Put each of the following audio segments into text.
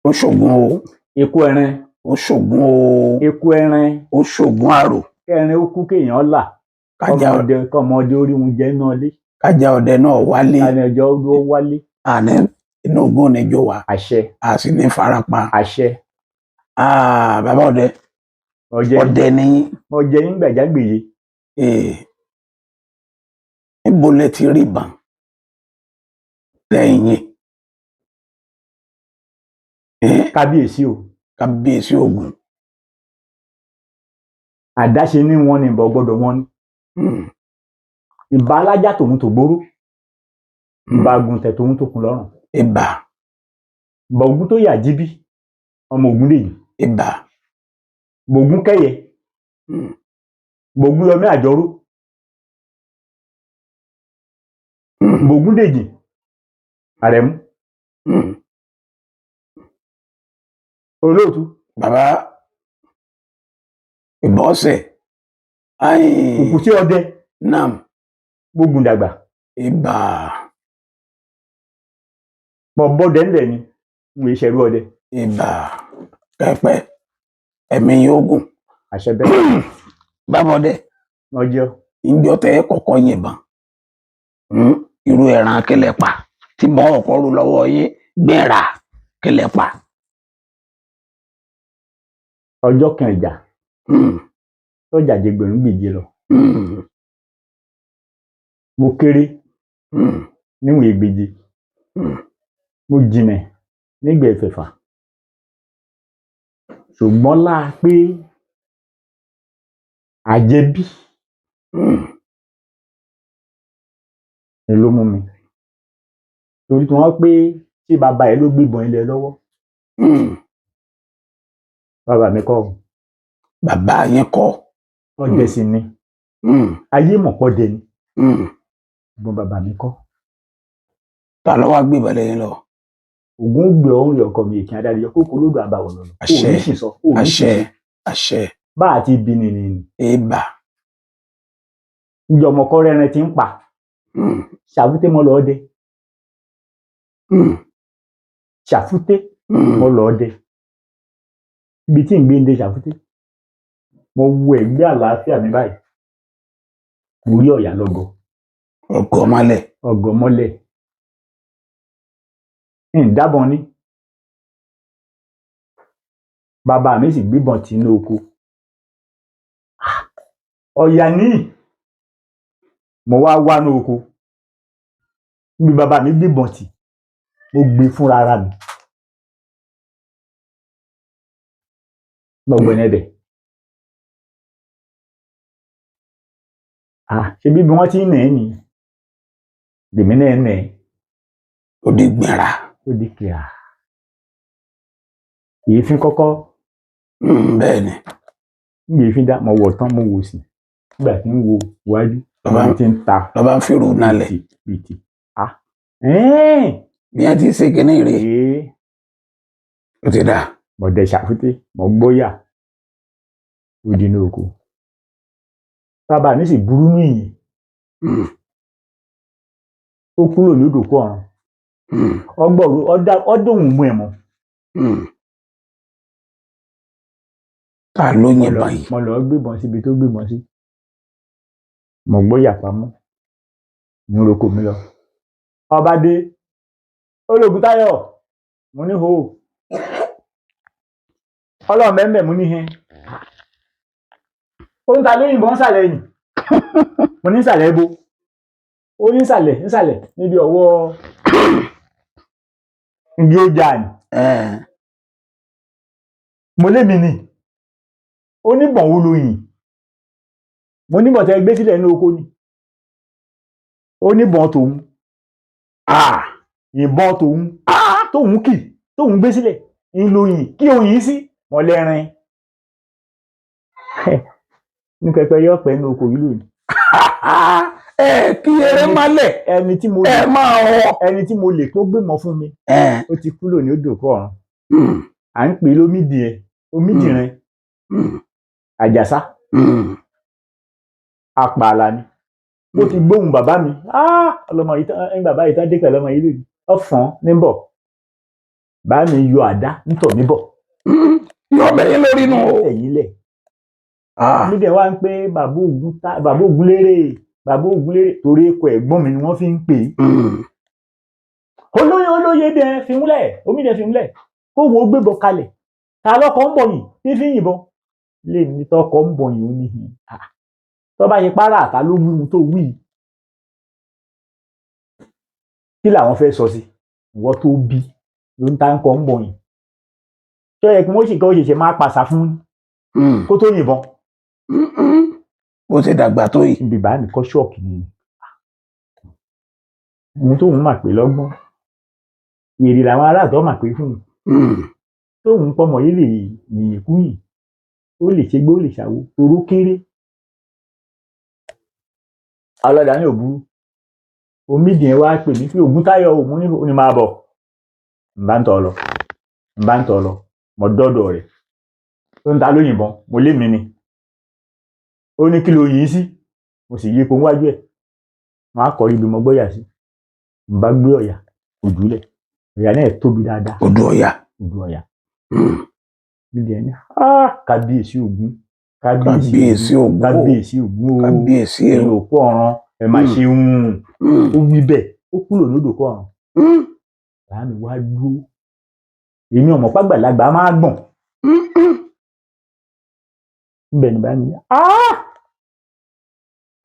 Ó ṣògùn o. Eku ẹran. Ó ṣògùn o. Eku ẹran. Ó ṣògùn àrò. Kẹrin ó kú kéèyàn là. Kájà. Kọmọdé kọmọdé orí wọn jẹ náà lé. Kájà ọdẹ náà wálé. Ànàjọ ó wálé. Àní inú ogún ní jó wa. Àṣẹ. A sì ní farapa. Àṣẹ. Ah, bàbá ọdẹ. Ọjẹ. Ọdẹ ní. Ọjẹ yín gbàjágbèye. Níbo lẹ ti rí ìbọn lẹ́yìn? Kábíyèsí o. Kábíyèsí Ògún. Àdáṣe ní wọn ní ìbọn gbọ́dọ̀ wọn ní. Ìbà alájà tòun tó gbóró. Ìbà àgùntẹ tòun tó kún lọ́rùn. Ìbà. Ìbà Ògún tó yà jíbí ọmọ Ògún lèyí. Ìbà. Ìbà Ògún kẹyẹ. Ìbà Ògún yọmí àjọrò. Ìbà Ògún dèjì àrẹ̀mú. Olóòtú. Bàbá ìbọ̀sẹ̀. Òkú tí ọdẹ. Nam. Gbógun dàgbà. Ìbà. Mọ bọdẹ ńlẹ ni n ò ṣẹrú ọdẹ. Ìbà pẹpẹ ẹ̀mí yóò gùn. Àṣẹ bẹ́ẹ̀. Bàbá ọdẹ. Ọjọ́. Ìjọ tẹ kọ́kọ́ yìnbọn, irú ẹran kílẹ̀ pa tí bọ́n ọkọ rú lọ́wọ́ yín gbẹ̀rà kílẹ̀ pa? Ọjọ́ kan ìjà tọjà jẹgbẹrún gbèje lọ. Mo kéré níwọ̀n ẹgbẹ̀je. Mo jìnà nígbà ẹ̀fẹ̀fà, ṣùgbọ́n láa pé àjẹbí ni ló mú mi, torí tí wọ́n pé ṣé bàbá ẹ ló gbébọn ilẹ̀ lọ́wọ́. Bàbá mi kọ́. Bàbá yín kọ́. Ọdẹ sì ni. Ayé mọ̀pọ̀ dẹ ni. Ṣùgbọ́n bàbá mi kọ́. Ta ló wá gbébọn lẹ́yìn lọ? Ògún gbé ọ̀hún rẹ̀ ọkọ mi èkì adájọ́ kókó lódò àbàwọ̀ lọ́nà. Àṣẹ. Òní sì sọ òní sì Àṣẹ. sọ. Àṣẹ. Bá a ti bí ni ni. Ìbà. Ìjọ ọmọkọ rẹrin ti ń pa. Ṣàfúté mọ́ lọ́ọ́ dẹ. Ṣàfúté mọ́ lọ́ọ́ dẹ. Ibi tí ń gbé ń de ṣàfúté, mo wo ẹ̀gbẹ́ àlàáfíà mi báyìí, mo rí ọ̀yà lọ́gọ. Ọgọ mọ́lẹ̀. Ọgọ mọ́lẹ̀ ń dábọn ní bàbá mi sì gbébọn tì ní oko. Ọ̀yà ní mo wá wá ní oko níbi bàbá mi gbébọn tì, mo gbé fúnra ara mi lọgbọ̀n ẹbẹ̀. Ṣe bí wọ́n ti ń nà ẹ́ nìyẹn, lèmi náà nà ẹ́. Ó di gbìnrà. Ó di kìá èéfín kọ́kọ́. Bẹ́ẹ̀ ni. Nígbà èéfín dá, mo wọ̀ tán, mo wò sí nígbà tí ń wo iwájú Bàbá mo ti ń ta. Lọba ń fèrò nalẹ̀. Pìtì pìtì. Bí wọ́n ti ṣe kinní rèé. Ó ti dà. Mo dẹ ṣàfúté, mo gbóyà, ó di inú oko. Bàbá mi sì burú nìyí. Ó kúrò ní òdòkó ọ̀run. Ọgbọ̀rú ọdọ̀hún mú ẹ̀ mọ́. Ta ló yìnbọn yìí? Mo lọ gbébọn síbi tó gbébọn sí, mo gbóyà pamọ́ ní roko mi lọ. Ọba dé, ológun Táyọ̀, mo ní ho Ọlọ́run bẹ́ẹ̀, mo ní hẹn ó ń ta lóyìnbọn nsàlẹ̀ yìí. Mo ní nsàlẹ̀ ibo? Ó ní nsàlẹ̀ nsàlẹ̀ níbi ọwọ́ igi ó jà ní. Mo lémi ni ó ní bọ̀n wo lóyìn? Mo ní bọ̀n tẹ́ gbé sílẹ̀ ní oko ni. Ó ní bọ̀n tòun, ìbọn tòun tóun kì tóun gbé sílẹ̀ ń lóyìn kí oyin sí mọ́ lẹ́rin ní pẹpẹ yọ pẹ́ ní oko yìí lónìí. Ẹ kí eré mọ́lẹ̀. Ẹni tí mo Ẹ máa họ. Ẹni tí mo lè tó gbémọ fún mi, ó ti kú lónìí, ó dòkú ọ̀run. À ń pè é lómìdìrẹ omídìrẹ àjàsá. Apààlà ni ó ti gbóhùn bàbá mi. Ọlọmọ yìí tán, ẹni bàbá yìí tán dé pẹ̀lú ọmọ yìí lónìí, ọ̀fọ̀n ní bọ̀. Bá mi yọ àdá nítọ̀ mi bọ̀. Yọ bẹ́yìn lórí nù o. Ẹ̀yìn lẹ̀. Ah. Omidiẹ wá ń pé bàbá Ògún tá, bàbá Ògúnlérè, bàbá Ògúnlérè, torí ẹ̀kọ́ ẹ̀gbọ́n mi ni wọ́n fi ń pè é. Olóyè olóyè dẹ fi múlẹ̀, Omidiẹ fi múlẹ̀ kó wo gbébọn kalẹ̀, ta lọ́kọ̀ ń bọ̀ yìí tí fi ń yìnbọn lè ní tọkọ̀ ń bọ̀ yìí ó ní hìn. Tó bá ṣe párá àtà ló wí ohun tó wí yìí, kí làwọn fẹ́ sọ sí ìwọ tó bí ló ń ta ń kọ́ ń bọ̀ yìí tó yẹ kí wọ́n sì kọ́ ṣẹ̀ṣẹ̀ máa pàṣà fún kó tó yìnbọn. Bó ṣe dàgbà tó yìí. Ibi bá mi kọ́ ṣọ́ọ̀kì ni ohun tóun mà pé lọ́gbọ́n èrè làwọn aráàtọ̀ mà pé fún un tóun pọmọ yìí lè yìnyín kú yìn ó lè ṣe gbé ó lè ṣàwo toró kéré. Ọlọ́dà ní òbúrú Omídìí wá pè mí pé Ògúntáyọ̀ òun ní ó ní máa bọ̀ n bá ń tọ̀ lọ n bá ń tọ̀ lọ mo dọ́dọ̀ rẹ̀ tó ń ta lóyìnbọn mo lé mi ni ó ní kí ló yìn sí mo sì yí ipò níwájú ẹ̀ wọn á kọrí ibi mo gbọ́yà sí n bá gbé ọ̀yà òjúlẹ̀ ọ̀yà náà tóbi dáadáa. Odò ọ̀yà. Odò ọ̀yà. Níbi ẹni kábíyèsí Ògún, kábíyèsí Ògún, kábíyèsí Ògún o, kábíyèsí ẹ̀yin òkú ọ̀run ẹ̀ máa ṣe ń ó wí bẹ́ẹ̀ ó kúrò lódò kọ́ ọ̀run. Bàámi wá dúró èmi ọmọ pàgbàlagbà máa gbọ̀n níbẹ̀ ni bàámi ní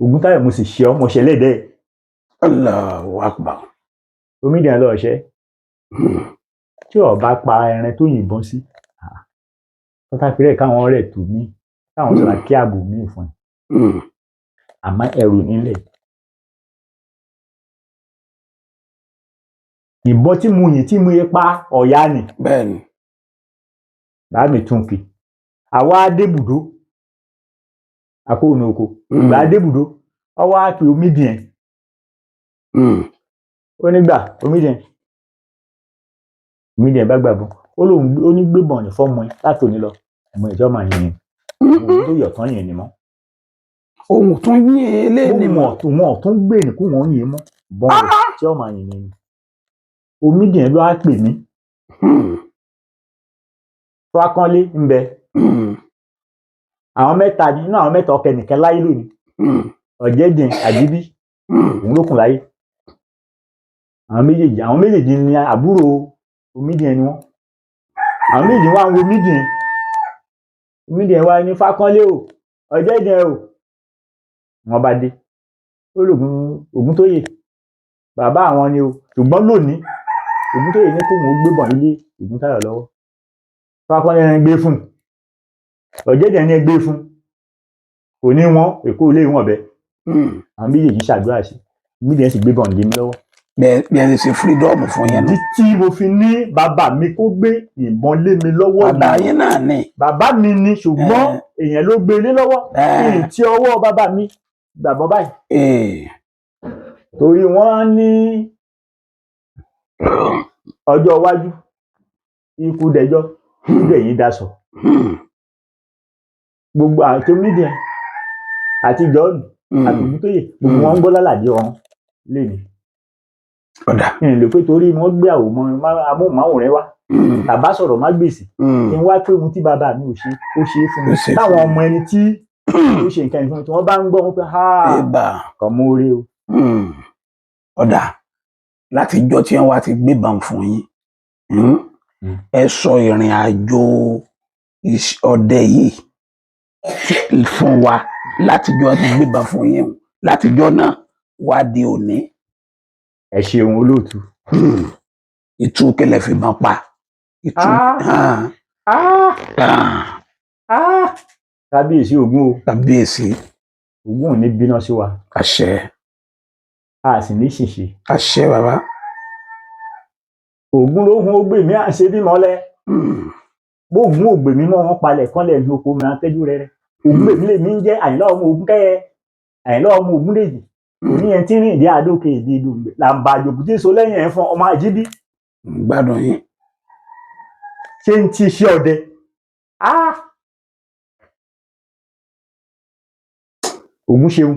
Ògúntáyọ̀ mo sì ṣe ọ́ mo ṣe lẹ́dẹ̀ẹ́. Allahu Akbar. Omídìí lọ ṣẹ́ tí ọba pa ẹran tó yìnbọn sí tọ́tàpẹ́rẹ́ káwọn rẹ̀ tù mí káwọn sọ̀rọ̀ kí ààbò mi fún ẹ àmọ́ ẹrù nílẹ̀. Ìbọn tí mo yìn tí mo yẹ pa ọ̀yá ni. Bẹ́ẹ̀ni. Bàámi tún kì àwa adébùdó àkóónú oko ìgbà adébùdó ọwọ́ á pe Omídìí ẹ̀ ó nígbà Omídìí ẹ̀ Omídìí ẹ̀ bá gbàgbọ́ ó lóun ó ní gbébọn ní fọ́ọ̀mù ẹ láti òní lọ ọmọ ìjọ máa yìn òun tó yọ̀ tán yìn ni mọ́. Ohun tún yín eléyìí mọ́ wọn ò tún gbé ní kó wọn yìn mọ́ bọ́ọ̀lù tí ó máa yìn ni. Omídìí ẹ̀ ló á pè mí. Fákánlé ń bẹ. Àwọn mẹ́ta nínú àwọn mẹ́ta ọkẹ nìkan láyé lónìí. Ọ̀jẹ̀dìn Àjíbí òun ló kùn láyé. Àwọn méjèèjì ni àbúrò Omídìí ẹ̀ ni wọ́n. Àwọn méjèèjì wá ń wo Omídìí ẹ̀. Omídìí ẹ̀ wá ní Fákánlé o, Ọ̀jẹ̀dìn ẹ̀ o. Wọ́n bá dé. Ó lògùn Ògúntóyè bàbá àwọn ni o ṣùgbọ́n lónìí Ògúntóyè ní kóun ó gbébọn ilé Ògúntáyọ̀ lọ́wọ́. Fákánlé ẹni gbé fún Ọ̀jẹ̀dìn ẹni gbé fún kò ní wọn èkó ilé wọn bẹ. Àwọn méjèèjì ṣàdúrà sí Omídìí ẹ̀ sì gbébọn lé mi lọ́wọ́. Bí ẹ ṣe fírídọ́ọ̀mù fún yẹn nù. Tí mo fi ní bàbá mi kó gbé ìbọn lé mi lọ́wọ́. Bàbá yín náà ni. Bàbá mi ni ṣùgbọ́n èèyàn ló gbé lé lọ́wọ́ kí n tí ọwọ́ bàbá mi gbàgbọ́ báyìí. Torí wọ́n ní ọjọ́ iwájú ikú dẹjọ́ ikú dẹ̀yìn daṣọ. Gbogbo àti Omídìí àti Jọ́ọ̀nù àti Ògúntóyè gbogbo wọn ń gbọ́ lálàdé ọ̀run léni. Ọ̀dà. N lè pé torí wọ́n gbé amóhùnmáwòrán wá bàbá sọ̀rọ̀ má gbèsè kí n wá pé ohun tí bàbá mi ò ṣe ó ṣe é fún mi táwọn ọmọ ẹni tí ó ṣe nǹkan ìfún mi tí wọ́n bá ń gbọ́ wọn pé kàn mú orí o. Ọ̀dà láti ìjọ́ tí wọ́n wá ti gbébọn fún yín ẹ sọ ìrìn àjò ọdẹ yìí fún wa látijọ́ ti gbébọn fún yín látijọ́ náà wá di òní. Ẹ ṣeun olóòtú. Ìtú kẹlẹ fìbọn pa. Ìtú. Kábíyèsí Ògún o. Kábíyèsí. Ògún ò ní bínú sí wa. Àṣẹ. A sì ní ṣìṣe. Àṣẹ bàbá. Ògún ló hun ó gbè mí à ń ṣe bímọ lẹ. Bóògùn ò gbè mí mọ́ wọn palẹ̀ kánlẹ̀ ní oko mi àtẹ́jú rẹ̀rẹ̀. Ògún gbèmí lèmi ń jẹ́ Àyìnlá ọmọ Ògún kẹ́yẹ Àyìnlá ọmọ Ògún dèjì. Òní yẹn tí ń rìn dé àdókè èdè ìdòǹgbẹ làǹbà àjòkú tí ń so lẹ́yìn ẹ̀ fún ọmọ Àjíbí. Gbádùn yín. Ṣé ń ti iṣẹ́ ọdẹ? Ògún ṣeun.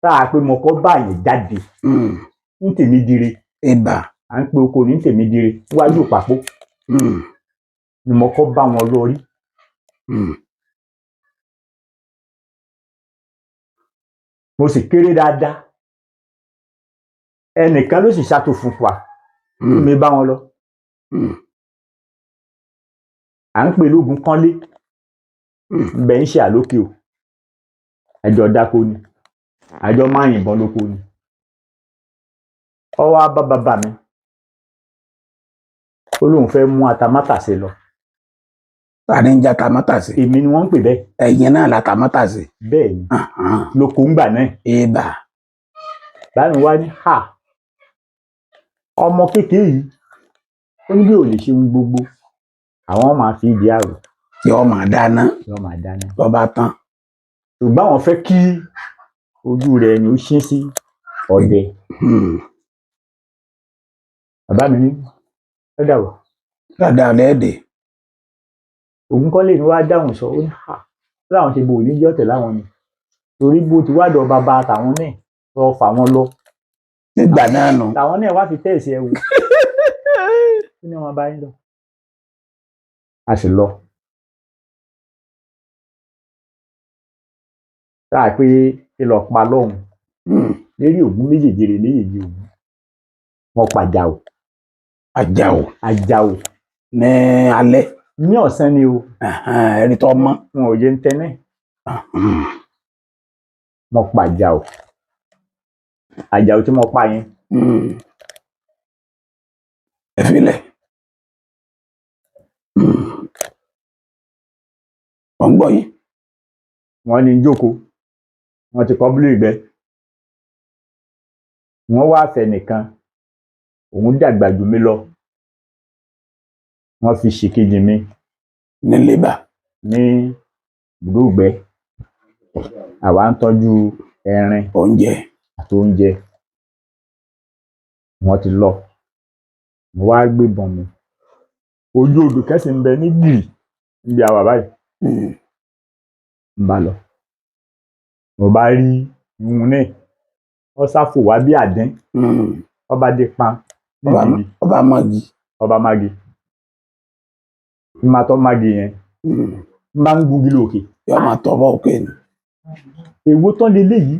Tá a pé mo kọ́ báyìí jáde. Ń tèmi dire. Ibà. À ń pe oko ní Tèmídire níwájú Ìpàpó ni mo kọ́ bá wọn lọ rí. Mo sì kéré dáadáa, ẹnìkan ló sì ṣàtòfùnfà mi bá wọn lọ. À ń pè lógun kánlé bẹ́ẹ̀ ń ṣe àlókè o, àjọ dáko ni, àjọ máa yìnbọn lóko ni. Ó wá bá bàbá mi, ó lóun fẹ́ mú atamátàsé lọ. Ta ni ń jẹ́ atamátàsé? Èmi ni wọ́n ń pè bẹ́ẹ̀. Ẹ̀yin náà l'atamátàsé? Bẹ́ẹ̀ ni, lóko ńgbà náà. Ibà. Bàbá mi wá ní ha, ọmọ kékeré yìí, ó ní bí ò lè ṣe ohun gbogbo, àwọn máa fi ìdí àrò tí ó máa dáná, tí ó máa dáná, tó bá tán. Ṣùgbọ́n àwọn fẹ́ kí ojú rẹ̀ ni ó ṣí sí ọdẹ. Bàbá mi ní ó dàbọ̀. Dáadáa lẹ́ẹ̀dẹ̀. Ògúnkọ́lé ni wàá dáhùn sọ, ó ní ha, láwọn ṣe bò ní jọ́tẹ̀ láwọn ni, torí bó ti wádọ̀ bàbá tàwọn náà lọ fà wọ́n lọ. Nígbà náà nù. Tàwọn náà wá fi tẹ̀sí ẹ wò. Kí ni wọ́n bá yín lọ? A sì lọ. Táà pé kí lọ pa lọ́hùn. Lérí Ògún méjèèjì rè méjèèjì Ògún. Wọ́n pa Àjàò. Àjàò. Àjàò. Ní alẹ́. Ní ọ̀sán ni o. Ẹni tó mọ́. Wọn ò jẹ́ ń tẹ́lẹ̀. Mo pa Àjàò. Àjàò tí mo pa yẹn. Ẹ filẹ̀. Wọ́n ń gbọ́ yín. Wọ́n ní jókòó. Wọ́n ti kọ́ bílù ìgbẹ́. Wọ́n wá fẹ́ nìkan. Òun dàgbà jù mí lọ. Wọ́n fi ṣèkejì mi. Ní lébà. Ní ibùdó ìgbẹ́. Àwa ń tọ́jú ẹrin. Oúnjẹ. Àti oúnjẹ. Wọ́n ti lọ. Mo wá gbébọn mi. Ojú odò kẹ́sì ń bẹ ní gbìrì níbi àwa báyìí. N bá lọ. Mo bá rí ìhun náà. Ó sáfò wá bí àdín. Ọba dé pan. Ọba magi. Ọba magi. N máa tọ́ magi yẹn. N bá ń gungi lókè. Yọ máa tọ́ bọ́ òkè ni. Èwo tán leléyìí?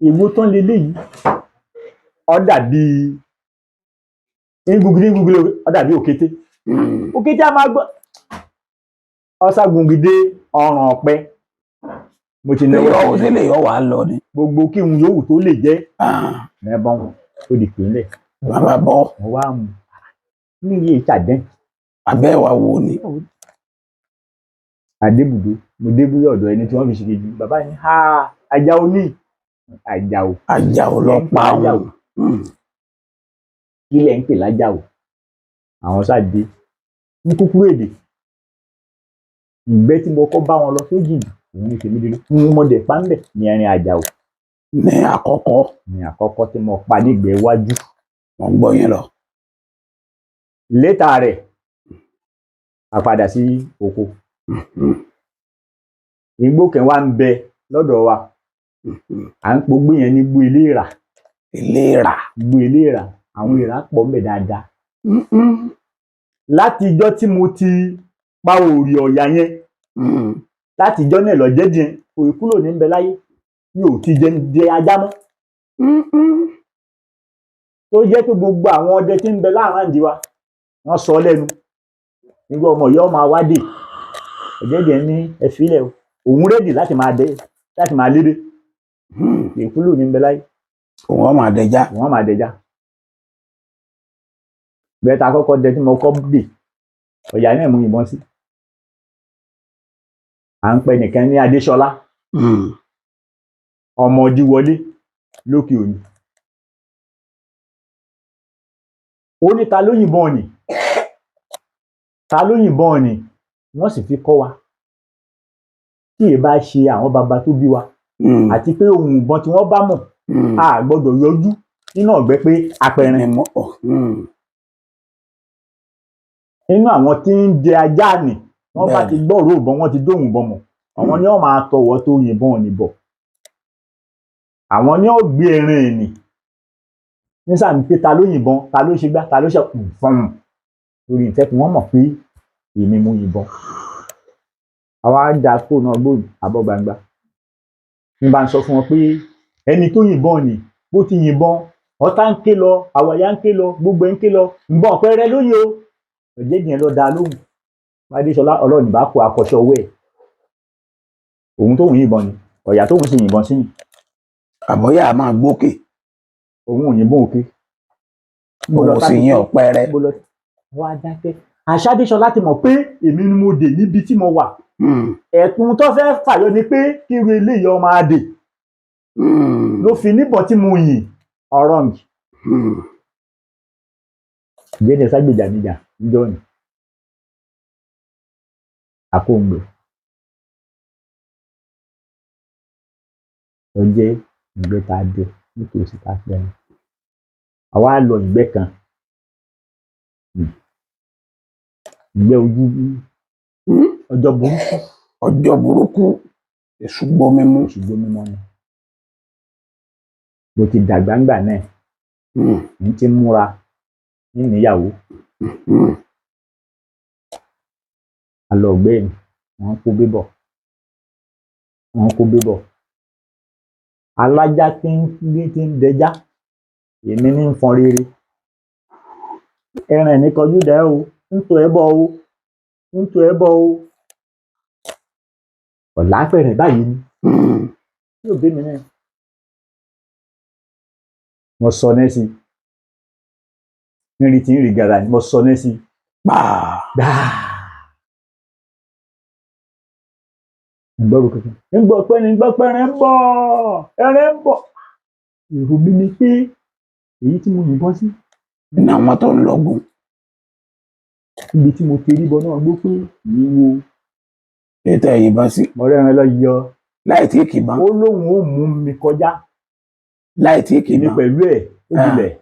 Èwo tán leléyìí? Ó dàbí ń gungi ní gungi lókè. Ó dàbí òkété. Òkété a máa gbọ́. Ó sá gungi dé ọrùn ọ̀pẹ. Mo ti náwó. Yọ sílẹ̀ yọ wà lọ ni. Gbogbo kí n yòówù tó lè jẹ́. Mẹ́bọ̀n ó di pínlẹ̀. Bàbá bọ́. Mo wá mú. Ní iye ìṣàdẹ́n. Abẹ́ wa wo ni. Adébùdó, mo débúyọ̀ ọ̀dọ̀ ẹni tí wọ́n fi ṣe kejì. Bàbá yẹn, ha, Àjàò ní. Àjàò. Àjàò lọ pa òun. Kí lẹ̀ ń pè lájàò? Àwọn sáà dé. Ní kúkúrú èdè. Ìgbẹ́ tí mo kọ́ bá wọn lọ sójì, òun ní Tèmídire. Mo dẹ̀ pa ń bẹ̀ ní ẹrin Àjàò. Ní àkọ́kọ́. Ní àkọ́kọ́ tí mo pa nígbẹ̀ẹ́ wájú. Mo ń gbọ́ yín lọ. Létà rẹ̀, a padà sí oko. Igbó kan wá ń bẹ lọ́dọ̀ wa. À ń pogbó yẹn ní igbó eléèrà. Eléèrà. Igbó eléèrà. Àwọn èèrà pọ̀ ń bẹ dáadáa. Láti ijọ́ tí mo ti pa òrì ọ̀yà yẹn, láti ijọ́ náà lọ jẹ́ díẹ̀, kò kúrò ní bẹ láyé. Mi ò ti jẹ jẹ ajá mọ́. Tó jẹ́ pé gbogbo àwọn ọdẹ tí ń bẹ láàárín àǹdí wa, wọ́n sọ lẹ́nu. Nígbà ọmọ yìí ọmọ awádìí. Ẹ̀jẹ̀ díẹ̀ ní ẹ filẹ̀ o. Òun rẹ́dì láti máa dẹ, láti máa lédè. Ìkúlù ní bẹ láyé. Òun á máa dẹja. Òun á máa dẹja. Bẹ́ẹ̀ ta kọ́kọ́ dẹ tí mo kọ́ dè, ọ̀yà náà mú ìbọn sí. À ń pẹ nìkan ní Adéṣọlá. Ọmọ Díwọlé lókè òní. Ó ní ta ló yìnbọn ni? Ta ló yìnbọn ni? Wọ́n sì fi kọ́ wa. Tí èé bá ṣe àwọn baba tó bí wa. Àti pé ohun ìbọn tí wọ́n bá mọ̀, a gbọ́dọ̀ yọjú nínú ọ̀gbẹ́ pé apẹran. Nínú àwọn tí ń dẹ ajá nì, wọ́n bá ti gbọ́rò ìbọn, wọ́n ti dóhùn ìbọn mọ̀. Àwọn ni wọ́n máa tọwọ́ tó yìnbọn nì bọ̀. Àwọn ni wọ́n gbé ẹran ẹ̀nì. Ní sáà ní pé ta ló yìnbọn, ta ló ṣe gbá, ta ló ṣe fọ́n lórí ìfẹ́ kí wọ́n mọ̀ pé èmi mo yìnbọn. Àwa dà kó náà gbòòrò àbọ̀ gbangba. Ní bá ń sọ fún wọn pé ẹni tó yìnbọn ni, bó ti yìnbọn, ọ̀tá ń ké lọ, àwàyà ń ké lọ, gbogbo ẹ̀ ń ké lọ, ìbọn ọ̀pẹrẹ lóye o. Ọ̀jẹ̀dì yẹn lọ dá lóhùn. Adéṣọlá ọlọ́ọ̀nì bá kó akọṣọ ọwọ́ ẹ̀. Òun tóun yìnbọn ni, ọ̀yà tóun sì yìnbọn sí ni. Àbọ̀yá máa gbókè. Òun ò yìnbọn òkè. Òun sì yin ọ̀pẹrẹ. Wọ́n á dákẹ́. Àṣà Adéṣọlá ti mọ̀ pé èmi ni mo dè níbi tí mo wà. Ẹ̀kún tó fẹ́ fàyọ ni pé kíru eléyìí ọmọ adè ló fi níbọn tí mo yìn ọ̀rọ̀ mi. Ìgbẹ́ni ságbèjà níjà níjọ́ ni. Àkóǹgbò. Ó jẹ́ ìgbẹ́ tá a dé nítòsí tá a fẹ́ràn. Àwa lọ ìgbẹ́ kan. Ìgbẹ́ ojú ọjọ́ burúkú. Ọjọ́ burúkú, èṣù gbomi mu. Èṣù gbomi mọ́ ni. Mo ti dàgbà ńgbà náà. N ti múra ní níyàwó. A lọ ọgbẹ́ mi, wọ́n kó bíbọ̀. Wọ́n kó bíbọ̀. Alájá tí ń dẹjá, èmi ní ń fọn rere. Ẹran ní kọjú dẹ́ o, ń tò ẹ́ bọ̀ o, ń tò ẹ́ bọ̀ o. Ọ̀la fẹ̀rẹ̀ báyìí ni. Yóò bí mi náà. Mo sọ náà sí. Níbi tí ń rí gàrà ni mo sọ náà sí. Gbàá. Gbàá. Gbọ́rù kankan. Ń gbọ́ pé ní gbọ́ pé ẹran ń bọ̀, ẹran ń bọ̀. Èrò mi ni pé èyí tí mo yìnbọn sí. Ní àwọn tó ń lọ́gùn. Ibi tí mo ti rí bọ náà gbọ́ pé ìwo. Ètò ẹ̀yìnbọn sí. Mo rẹ́ran lọ yọ. Láì tí kì í bán. Ó lóun ó mú mi kọjá. Láì tí kì í Èmi bán. pẹ̀lú ẹ̀ ó dilẹ̀.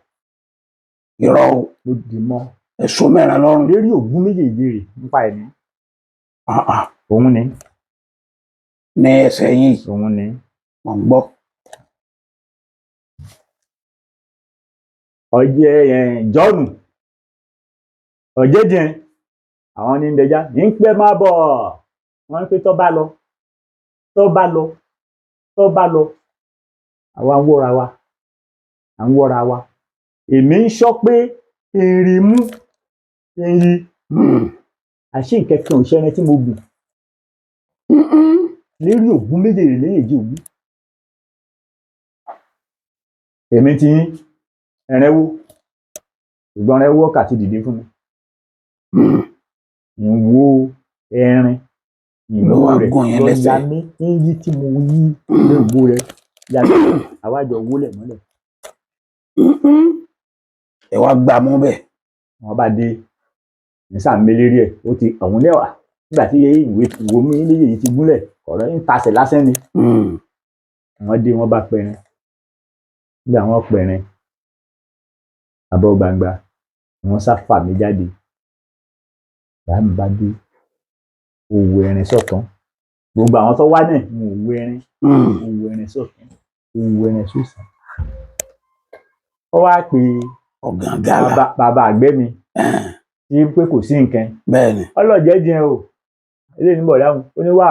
Irọ́ o. Ló dì mọ́. Ẹ̀sùn mẹ́rin lọ́rùn. Lérí ògún méjèèjì rè nípa ẹ̀mí. Òun ni. Ní ẹsẹ̀ yìí. Òun ni. Mò ń gbọ́. Ọ̀jẹ̀ Jọ́ọ̀nù. Ọ̀jẹ̀dìẹ̀. Àwọn ní ń dẹja. Ní ń pẹ́ máa bọ̀. Wọ́n ń pé tọ́ bá lọ. Tọ́ bá lọ. Tọ́ bá lọ. Àwa ń wọ́ra wa. À ń wọ́ra wa. Èmi ń sọ pé ìrìn mú ìyí. Àṣé nǹkan kan ò ṣẹran tí mo gùn. Lérí ògún méjèèjì léyèjì ògún. Èmi ti yín ẹ̀rẹ̀ wó. Ṣùgbọ́n ẹ̀rẹ̀ wó ọkà ti dìde fún mi. Ń wo ẹrin. Ló wá Ìwó rẹ̀ gún yín lọ lẹ́sẹ̀. ya mí ń yí tí mo yí ní ìwó rẹ̀. Ya mí àwa jọ wólẹ̀ mọ́lẹ̀. Ẹ wá gbà mú bẹ́ẹ̀. Wọ́n bá dé ní sáà mélérí ẹ̀ ó ti ọ̀hún lẹ́wà nígbà tí ìwé ìwò mi méjèèjì ti gúnlẹ̀ ọ̀rọ̀ ń tasẹ̀ lásán ni. Wọ́n dé wọ́n bá pẹrin. Nígbà wọ́n pẹrin àbọ̀ gbangba wọ́n sá fà mí jáde. Bàbá mi bá dé òwò ẹrin sọ̀tún. Gbogbo àwọn tó wá náà ń òwò ẹrin. Òwò ẹrin sọ̀tún. Òwò ẹrin sósì. Ó wá pè Ọ̀gàngàlà. Bàbá àgbẹ̀ mi tí pé kò sí nǹkan. Bẹ́ẹ̀ni. Ọlọ́jẹ́ jẹun o. Eléyìí ní bọ̀dá wọn. Ó ní wà.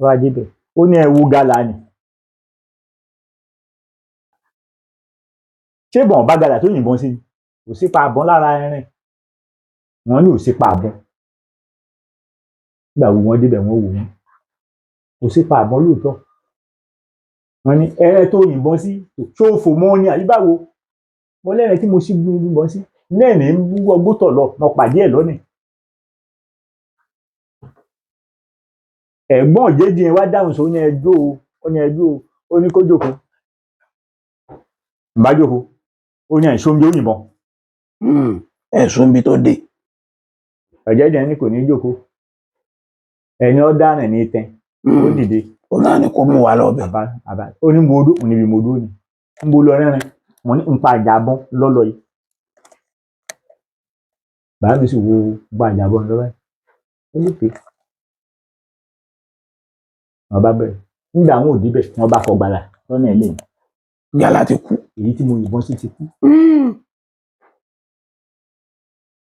Wá débẹ̀. Ó ní ẹ wo gàlà ni. Ṣé bọ̀n bá gàlà tó yìnbọn sí ni? Kò sí pa àbọ̀n lára ẹrin. Wọ́n ní ò sí pa àbọ̀n. Nígbà wo wọ́n débẹ̀ wọ́n wò wọ́n. Kò sí pa àbọ̀n lóòótọ́. Wọ́n ní ẹrẹ́ tó yìnbọn sí ṣó fò mọ́ ni àbí báwo? Mo lẹ́rìn tí mo sì yìnbọn sí. Náà ní ń bú ọgbótọ̀ lọ, mo pàdé ẹ̀ lọ́nà. Ẹ̀gbọ́n òjèjì yẹn wá dáhùn sí ó ní ẹjọ́ o, ó ní ẹjọ́ o, ó ní kó jókòó. Ń bá jókòó, ó ní àìsàn oúnjẹ òyìnbọn. Ẹ̀sùn ibi tó dé. Ọ̀jẹ̀dẹ̀ ní kò ní jókòó. Ẹni ó dáràn ní tẹ́, ó dìde. Ó náà ní kó mú wa lọ bẹ̀. Bàbá ó ní mo dó, mo níbi mo dó ni. Ń bo lọ rẹ́rìn, mo ní ń pa àjàbọ́n lọ́lọ́ yìí. Bàbá mi sì wo gba àjàbọ́n lọ́wọ́ ẹ̀. Ó lè pè. Wọ́n bá bẹ̀rẹ̀. Nígbà àwọn òdì bẹ̀, wọ́n bá kọ gbàlà lọ́nà ilé mi. Gàlà ti kú. Èyí tí mo yìnbọn sí ti kú.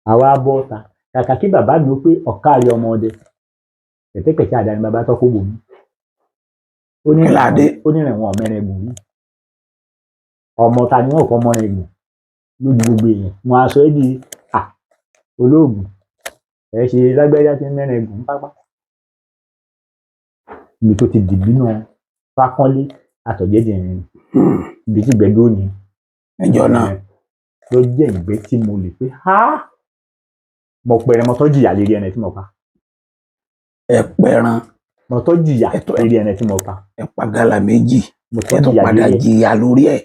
Àwa bọ́ ta, kàkà kí bàbá mi ó pé ọ̀káàrí ọmọ ọdẹ, pẹ̀tẹ́pẹ̀tẹ́ àdáni bàbá tó kó bò mí. Ó ní Kí la dé? Ó ní rìn wọn ọ̀mẹ́rin gùn rí. Ọmọ ta ni wọn kọ́ mọ́rin gùn lójú gbogbo èèyàn. Wọn aṣọ ẹ́ di à olóògùn. Ẹ ṣe lágbájá tí ń mẹ́rin gùn pápá. Ibi tó ti dìbínú Fákánlé àtọ̀jẹ́jẹ́ yẹn, ibi tí gbẹ̀dọ̀ ni. Níjọ́ náà. Ló jẹ́ ìgbẹ́ tí mo lè pé ha mo pẹ̀rẹ̀ mo tọ́ jìyà lérí ẹni tí mo pa. Ẹ pẹran. Mo tọ́ jìyà Ẹ̀tọ́- lérí ẹni tí mo pa. Ẹ pa gálà méjì. Mo Ẹ tọ́ tún jìyà padà lérí ẹ. jìyà lórí ẹ̀.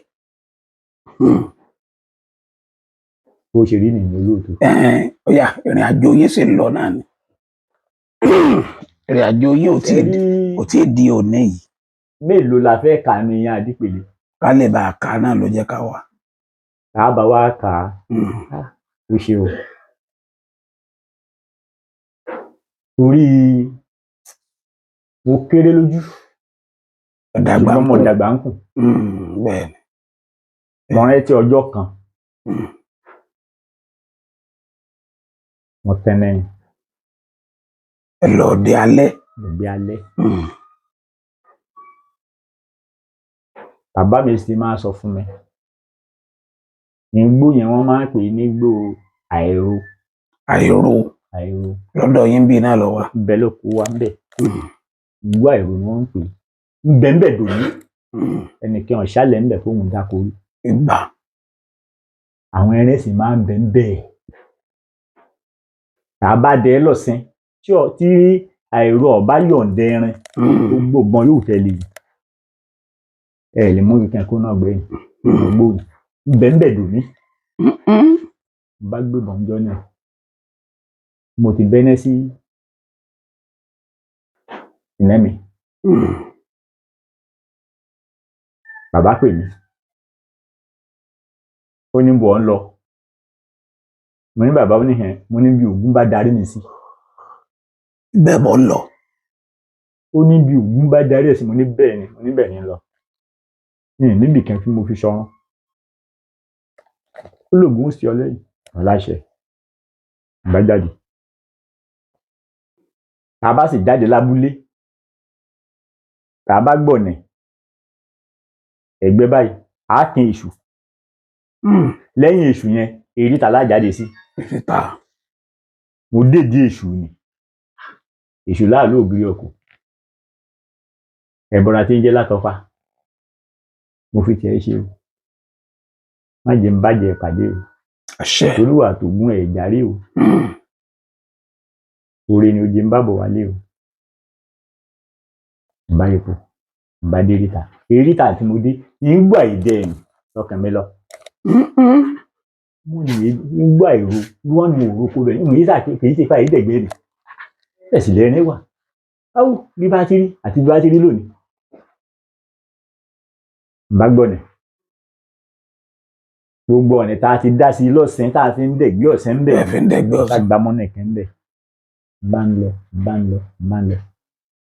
Bó ṣe rí nìyẹn olóòtú. Ẹ̀ẹ́n, ó yá, ìrìn àjò yín sì ń lọ náà ni. Ìrìn àjò yín ò tíì Ẹ rí kò tíì di òní yìí. Mélòó la fẹ́ kà ní ìyẹn Adípèlé? Ká lè bá a kà náà ló jẹ́ ká wà. Tá a bá wá kà á, ó ṣe o. Torí mo kéré lójú, Dàgbà ṣùgbọ́n mo kù. dàgbà ń kùn. Bẹ́ẹ̀ ni. Mo rántí ọjọ́ kan. Mo tẹ́lẹ̀ ní Ẹ lọ dé alẹ́. ìgbé alẹ́. Bàbá mi sì máa sọ fún mi. Igbó yẹn wọ́n máa ń pè é nígbó àìro. Àìrò. Àìro. Lọ́dọ̀ yín bíi náà lọ wà. Ibẹ̀ ló kó wa ńbẹ̀. Igbó àìro ni wọ́n ń pè é. Ńbẹ̀ ńbẹ̀ dòní. Ẹnìkan ọ̀ṣálẹ̀ ńbẹ̀ fóun dáko rí. Ìgbà. Àwọn ẹran sì máa ń bẹ ńbẹ̀. Tá a bá dẹ lọ́sìn tí àìro ọ̀bá yọ̀ǹda ẹran, gbogbo ìbọn yóò tẹ̀lé. Ẹ lè mú nǹkan kó náà gbẹ̀yìn. Gbogbo ńbẹ̀ ńbẹ̀ dòní. Bá gbébọn jọ náà. Mo ti bẹ́ná sí ìná mi. Bàbá pè mí. Ó ní bọ̀ ń lọ. Mo ní bàbá ó ní hẹn, mo ní bí Ògún bá darí mi sí. Bẹ́ẹ̀ bọ́ ń lọ. Ó ní bí Ògún bá darí ẹ̀ sí, mo ní bẹ́ẹ̀ ni, mo ní bẹ́ẹ̀ ni ń lọ. Mi ì níbì kan tí mo fi ṣọrun. Ó lògùn ó sì ọ lẹ́yìn. Mo láṣẹ. Mo bá jáde. Tá a bá sì jáde lábúlé. Tá a bá gbọ̀nà ẹ̀gbẹ́ báyìí, á kin èṣù. Lẹ́yìn èṣù yẹn, eríta la jáde sí. Ìfìta. Mo dédìí èṣù ni. Èṣù láàlú ògiri ọkọ̀. Ẹ̀bọra tí ń jẹ́ látọfà. Mo fi tiẹ̀ ṣe o. Má jẹ́ ń bàjẹ́ pàdé o. Àṣẹ. Olúwa tògún ẹ̀ jàre o. Oore ni oje ń bá bọ̀ wálé o. Ń bá epo, ń bá dé eríta. Eríta tí mo dé, ìgbà ìdẹ ẹ̀yìn lọkàn mi lọ. Mo ní ìgbà èrò, wọ́n ní òru kó bẹ̀. Ìyìn sà kì í ṣe fà ìdẹ̀gbẹ́ ni. Bẹ́ẹ̀ sì lẹ́rìn wà. Báwo bí bá ti rí àti bí bá ti rí lónìí. Ń bá gbọ̀nà. Gbogbo ọ̀nà tá a ti dá sí lọ́sìn tá a fi ń dẹ̀gbẹ́ ọ̀sẹ̀ ń bẹ̀. Bẹ́ẹ̀ fi ń dẹ̀gbẹ́ Bá ọ̀sán. gbámọ́ nìkan ń bẹ̀. Bá ń lọ, bá ń lọ, bá ń lọ.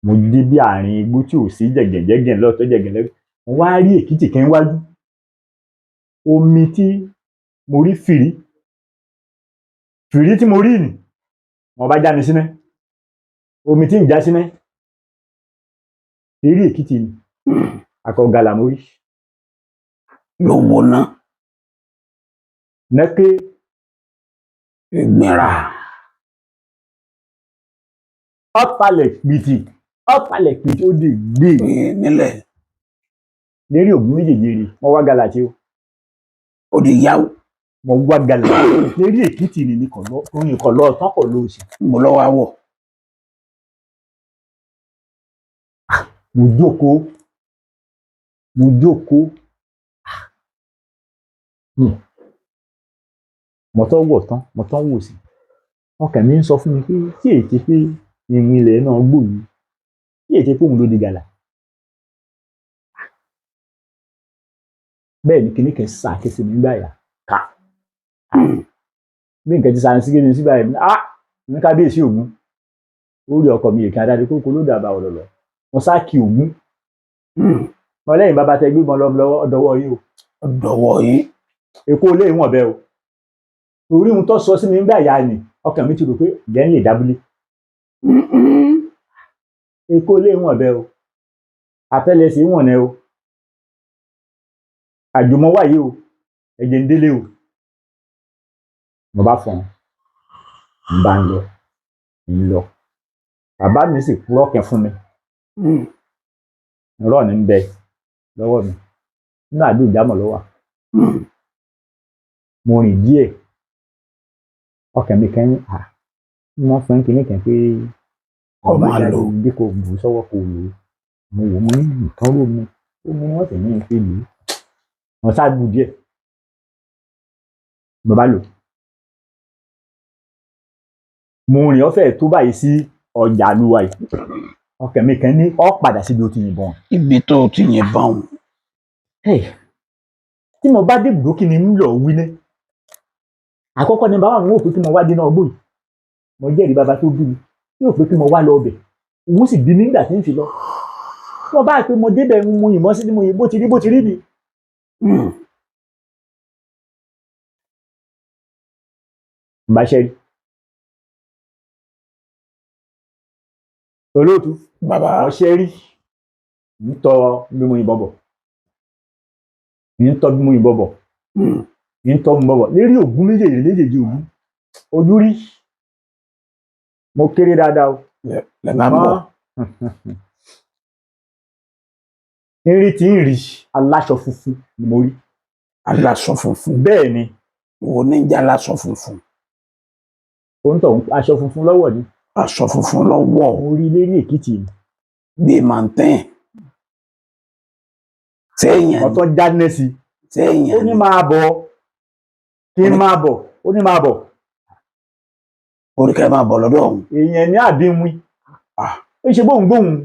Mo dé bí àárín igbó tí ò sí jẹ̀gẹ̀jẹ̀gẹ̀ lọ́tọ̀ jẹ̀gẹ̀ lẹ́gbẹ̀ẹ́. Mo wá rí èkìtì kan wájú. Omi tí mo rí fìrí. Fìrí tí mo rí nì. Wọ́n bá já mi síná. Omi tí ń já síná. Eré èkìtì ni. Akọ̀gàlà mo rí. Ló wo ná. Nẹ́kẹ́. Ìgbìnrà. Ọ̀pálẹ̀ pìtì. Ọ̀pálẹ̀ pìtì ó di gbé. Nílẹ̀. Lérí ògún méjèèjì rí. Mo wá gàlà tí o. Ó di yáwó. Mo wá gàlà. Lérí èkìtì ni ní kọ̀ lọ, oyin kọ̀ lọ, tán kọ̀ lọ òsì. Mo lọ́wọ́ àwọ̀. Mo jókòó. Mo jókòó. Mo tọ́ wọ̀ tán, mo tọ́ wò sí. Ọkàn mi ń sọ fún mi pé tí èyí ti pé ìrìn ilẹ̀ náà gbò yìí, tí èyí ti pé òun ló di gàlà. Bẹ́ẹ̀ ni kinní kan sá kése mi gbà yà ká. Bí nǹkan ti sá sí kése mi sígbà yẹn, ah! Ní kábíyèsí Ògún. Ó rí ọkọ mi èké adájọ́ kókó ló dàbà ọ̀lọ̀lọ̀. Mo sá kí Ògún. Mo lẹ́yìn bàbá tẹ gbébọn lọ lọ́wọ́ ọ̀dọ́wọ́ yìí o. Dọ̀wọ́ yín. Èkó ilé ìwọ̀n bẹ́ẹ̀ o, torí ohun tó sọ sí mi nígbà yá ni ọkàn mi ti rò pé ìjẹ́ ń lè dábúlé. Èkó ilé ìwọ̀n bẹ́ẹ̀ o, àtẹ́lẹsẹ̀ ìwọ̀n náà o, àjùmọ̀ wáyé o, ẹ̀jẹ̀ ń délé o. Mo bá fọ́n, n bá ń lọ ń lọ, bàbá mi sì purọ́ kẹ́ fún mi. Irọ́ ní ń bẹ lọ́wọ́ mi nínú àdó ìjámọ̀ lọ́wọ́. Mo rìn díẹ̀, ọkàn mi kan ní à wọ́n fún kinní kan pé Kó máa lò. Bí kò bù sọ́wọ́ kò lò ó. Mo wò, mo ní nǹkan ló mi ó mú, wọ́n sì ní ìfi lò ó. Wọ́n sá bù díẹ̀, mo bá lò. Mo rìn ọ̀fẹ́ tó báyìí sí ọjà àlùwà yìí, ọkàn mi kan ní ó padà síbi ó ti yìnbọn. Ibi tó o ti yìnbọn o. Tí mo bá dé ibùdó, kí ni ń lọ wí ní àkọ́kọ́ ni bàbá mi wò pé kí mo wá dé náà gbòòyì. Mo jẹ́rìí bàbá tó bí mi yóò pé kí mo wá lọ ọbẹ̀, òun sì bí mi nígbà tí ń fi lọ. Tí mo bá pé mo débẹ̀, mo yìnbọn sí ni mo yìnbọn, bó ti rí bó ti rí ni. N bá ṣẹ́rí olóòtú. Bàbá. Mo ṣẹ́rí, ń tọ bí mo yìnbọn bọ̀, ń tọ bí mo yìnbọn bọ̀, ń tọ́ mi bọ̀bọ̀ lérí ògún méjèèjì méjèèjì ògún ojú rí. Mo kéré dáadáa o. Lẹ bá ń bọ̀. Irin tí ń rí aláṣọ funfun ni mo rí. Aláṣọ funfun. Bẹ́ẹ̀ ni. Wo ní jẹ́ aláṣọ funfun? Ó ń tọ̀ aṣọ funfun lọ́wọ́ ni. Aṣọ funfun lọ́wọ́. Mo rí lérí Èkìtì ni. Bíi màntẹ́n sẹ́yìn. Ọ̀tọ̀ jáde sí. Sẹ́yìn. Ó ní máa bọ̀, kí n máa bọ̀, ó ní máa bọ̀. Orí kẹ́ máa bọ̀ lọ́dọ̀ ọ̀hún. Èèyàn ní àbí wí. Ó ṣe bóun gbóhùn.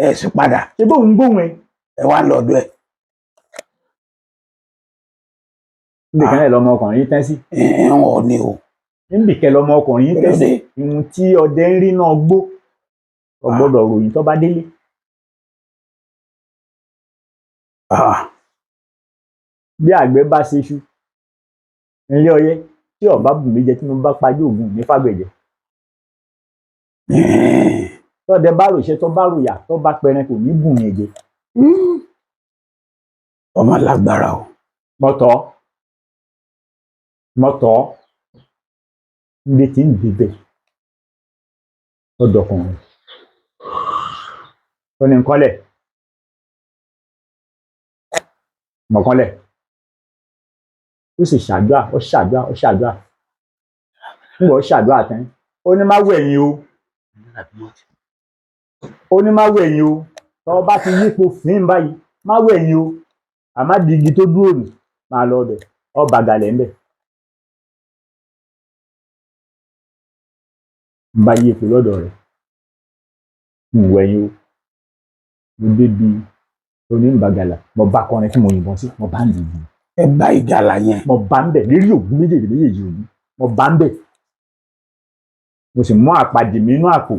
Ẹ sì padà. Ṣe bóun gbóhùn ẹ. Ẹ wá lọ́dọ̀ ẹ. Níbìkan náà lọmọkùnrin tẹ́ sí. Ẹ ń wọ̀ ni o. Níbìkẹ́ lọmọkùnrin tẹ́ sí. Ìhun tí ọdẹ ń rí náà gbó ọgbọ́dọ̀ ròyìn tó bá délé. Bí àgbẹ̀ bá ṣe iṣu ilé ọyẹ́ tí ọba bù mí jẹ, tí mo bá pajú ògùn ní fàgbẹ̀jẹ. Tọ́dẹ bá ròṣẹ́, tó bá ròyà, tó bá pẹran, kò ní bùn yẹn jẹ. Ọmọ lágbára o. Mọ́tọ́ mọ́tọ́ níbi tí ń débẹ̀ ọ̀dọ̀kùnrin ó ní nkọ́lẹ̀ mọ̀kànlẹ̀, ó sì ṣàdúrà, ó ṣàdúrà, ó ṣàdúrà. Nígbà ó ṣàdúrà tán, ó ní má wẹ̀yìn o, ó ní má wẹ̀yìn o, tọ́ bá ti yípo fín báyìí, má wẹ̀yìn o, àmọ́ digi tó dúró nù máa lọ ọbẹ̀ ọba gàlẹ̀ ńbẹ̀. N bá yípo lọ́dọ̀ rẹ̀, n wẹ̀yìn o, mo débi onímbàgàlà, mo bá kọrin tí mo yìnbọn sí, mo bá ń dìbò. Ẹ bá ìgalà yẹn. Mo bá ń bẹ̀ lérí ògún méjèèjì méjèèjì ògún, mo bá ń bẹ̀. Mo sì mú àpàdé mi inú àpò,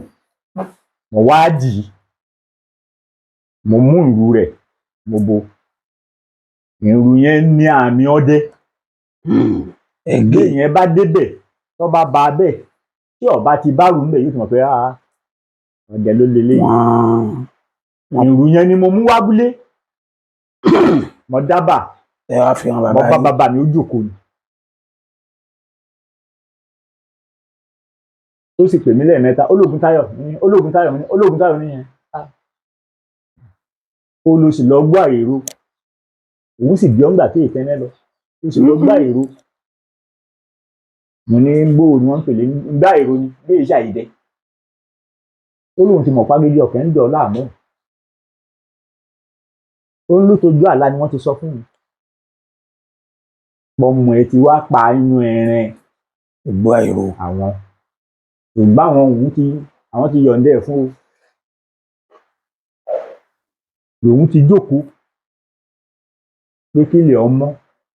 mo wá dì í, mo mú ìrù rẹ̀, mo bo ìrù yẹn ní àmì ọdẹ. Ẹgẹ bí yẹn bá débẹ̀, tó bá ba bẹ́ẹ̀, tí ọba ti bá rù ú bẹ̀, yóò ti mọ̀ pé ọdẹ ló lélẹ̀. Ìrù yẹn ni mo mú wábúlé, mo dábàá. Ẹ wá fi hàn bàbá. Mo bá bàbá mi, ó jókòó ni. Ó sì pè mí lẹ́ẹ̀mẹ́ta, ológun Táyọ̀ ní, ológun Táyọ̀ ní, ológun Táyọ̀ níyẹn. Ó lọ sí lọ gbọ́ àìró, òun sì bí ọ́ngbà tí ìtẹ́nẹ́ lọ, ó sì lọ gbọ́ àìró. Mo ní gbóò ni wọ́n ń pèlè gbá èrò ni bí iṣẹ́ àyídẹ. Ó lóun ti mọ̀ pàgéjì ọ̀kẹ́ ń dọ̀ láàmú. Ó ń lò tójú àlá ni wọ́n ti sọ fún un. Pọ̀mù ẹ̀ ti wá pa inú ẹran. Gbọ́ èrò. Àwọn ṣùgbọ́n àwọn òun ti àwọn ti yọ̀ǹda ẹ̀ fún o. Lòun ti jókòó pé kílẹ̀ ọmọ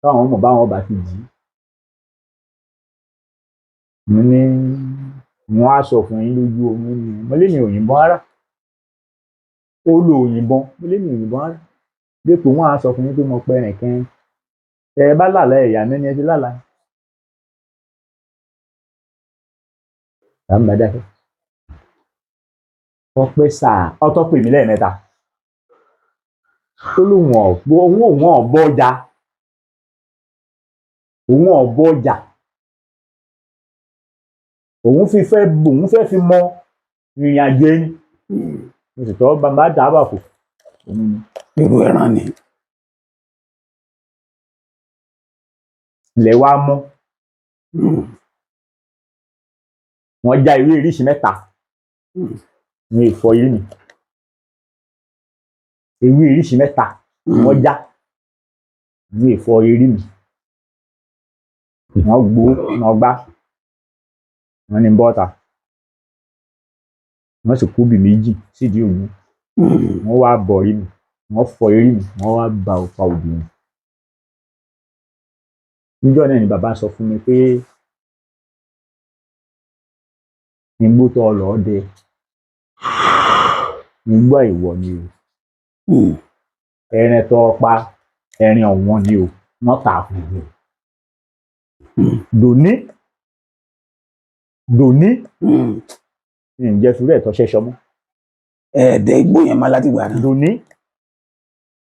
káwọn ọmọ báwọn bá ti jì í. Mo ní wọn á sọ fún yín lójú omi ni mo lé ní òyìnbọn rárá. Ó lo òyìnbọn, mo lé ní òyìnbọn rárá. Dípò wọn á sọ fún yín pé mo pẹrìn kẹrin. Tẹ ẹ bá lálàá ẹ̀yà mi ni ẹ ti lálàá. Bàbá mi bá dákẹ́. Wọ́n pẹ́ sáà ọtọ́ pè mí lẹ́ẹ̀mẹ́ta. Tó lóun ọ̀gbọ́ òun òun ọ̀bọ ọjà. Òun ọ̀bọ ọjà. Òun fi fẹ́ òun fẹ́ fi mọ ìrìn àjò ẹni. Mo sì tọ́ bàbá dàbà kù. Òun ni. Irú ẹran ni. Ilẹ̀ wa mọ́. Wọ́n já ewé oríṣi mẹ́ta ní ìfọ irú mi. Ewé oríṣi mẹ́ta wọ́n já ní ìfọ irú mi. Wọ́n gbó wọ́n gbá. Wọ́n ní bọ́ta. Wọ́n sì kóbì méjì sídìí ògún. Wọ́n wá bọ̀ orí mi. Wọ́n fọ eré mi. Wọ́n wá ba ọ̀pá òbí mi. Níjọ́ náà ni bàbá sọ fún mi pé igbó tó lọ dẹ igbó àìwọ̀ ni o. Ẹran tó pa ẹran ọ̀wọ́n ni o. Wọ́n tà á fún mi o. Dòní dòní ǹjẹ́ fi rẹ̀ tọ́ṣẹ́ sọmọ́. Ẹ̀ẹ́dẹ̀ igbó yẹn má láti gbà náà. Dòní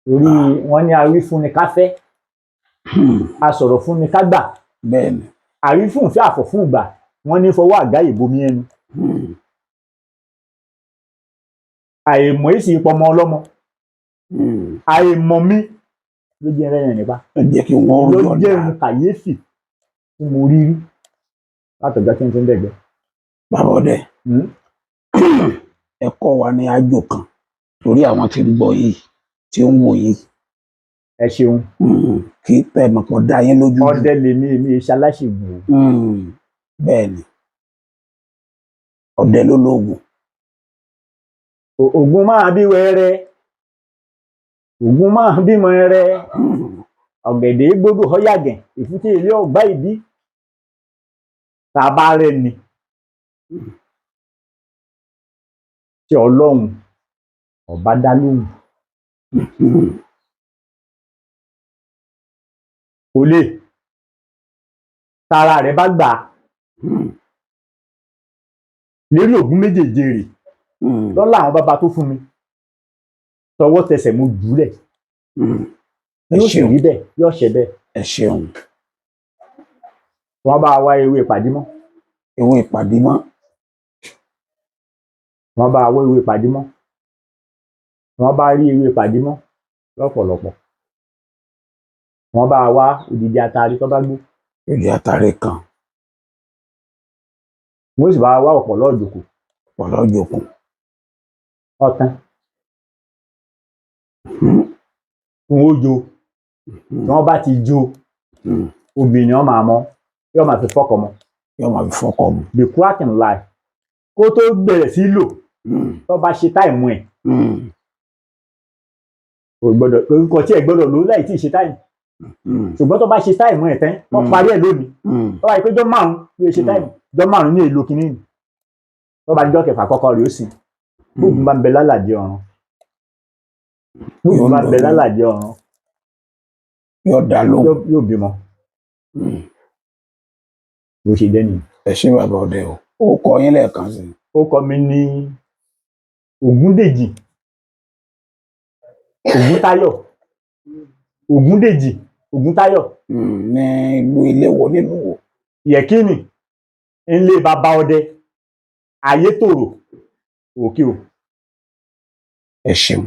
torí wọ́n ní awí fún ni ká fẹ́, a sọ̀rọ̀ fún ni ká gbà, Bẹ́ẹ̀ ni. àwí fún ìfẹ́ àfọ̀ fún ìgbà, wọ́n ní fọwọ́ àgá ìbomi ẹnu. Àìmọ̀ èsì ìpọmọ ọlọ́mọ, àìmọ̀ mi ló jẹ́ rẹ́rìn nípa. Ẹ jẹ́ kí wọ́n ló yọ̀ǹda. jẹ́ ohun kàyéfì tí mo rí rí látọjọ́ tí n ti ń dẹ̀gbẹ́. Bàbá ọdẹ, ẹ kọ́ wa ní àjò kan torí àwọn tí ń gbọ́ yìí tí ń wò yìí. Ẹ ṣeun. Kí tẹ̀mọ̀ kọ́ dá yín lójú. Ọdẹ lèmi, èmi iṣẹ́ aláṣègùn o. Bẹ́ẹ̀ ni, ọdẹ ló lóògùn. Ògún máa bí wẹ́rẹ́, Ògún máa bímọ rẹ, ọ̀gẹ̀dẹ̀ gbọ́dọ̀ ọ̀yàgẹ̀ ìfúté ilé ọ̀gbá ìbí tàbá rẹ ni tí Ọlọ́run ọba dá lóhùn kò lè tara rẹ bá gbà lérí Ògún méjèèjì rè lọ́lá àwọn bàbá tó fún mi tọwọ́ tẹsẹ̀ mo jùúlẹ̀. Ẹ Yóò sì ṣeun. rí bẹ́ẹ̀, yóò ṣe bẹ́ẹ̀. Ẹ ṣeun. Wọ́n bá wá ewé ìpàdé mọ́. Ewé ìpàdé mọ́. Wọ́n bá wá ewé ìpàdé mọ́. Wọ́n bá rí ewé ìpàdé mọ́ lọ́pọ̀lọpọ̀. Wọ́n bá wá odidi atari tó bá gbó. Odidi atari kan. Wọ́n sì bá wá ọ̀pọ̀lọ́ ìjòkó. Ọ̀pọ̀lọ́ ìjòkó. Ọ̀tán. Wọ́n ó jó. Tí wọ́n bá ti jó, obìnrin wọn máa mọ, yóò máa fi fọ́kọ mọ. Yóò máa fi fọ́kọ mu. The crack in life. Kó tó bẹ̀rẹ̀ sí lò, tó bá ṣe táìmù ẹ̀, kò gbọ́dọ̀ orúkọ tí ẹ gbọ́dọ̀ lò láì tí ì ṣe táìmù. Ṣùgbọ́n tó bá ṣe táìmù ẹ̀ tán, wọ́n parí ẹ̀ lónìí. Tó bá yẹ pé jọ́ márùn-ún ló ṣe táìmù, jọ́ márùn-ún ní èlò kìíní. Tó bá jọ́ kẹfà kọ́kọ́ rẹ̀ ó sì. Gbógun bá ń bẹ lálàdí ọ̀run. Gbógun bá ń bẹ lálàdí ọ̀run. Yóò dá lóhùn. Yóò bímọ. Ló ṣe jẹ́ nìyẹn. Ẹ ṣé bàbá ọdẹ o. Ó kọ yín lẹ́ẹ̀kan sí i. Ó kọ mi ní Ògúndèjì Ògúntáyọ̀. Ògúndèjì Ògúntáyọ̀. Ní ìlú ilé wo nílùú wo? Yẹ̀kínì ńlé bàbá ọdẹ Ayétòrò Òkè o. Ẹ ṣeun.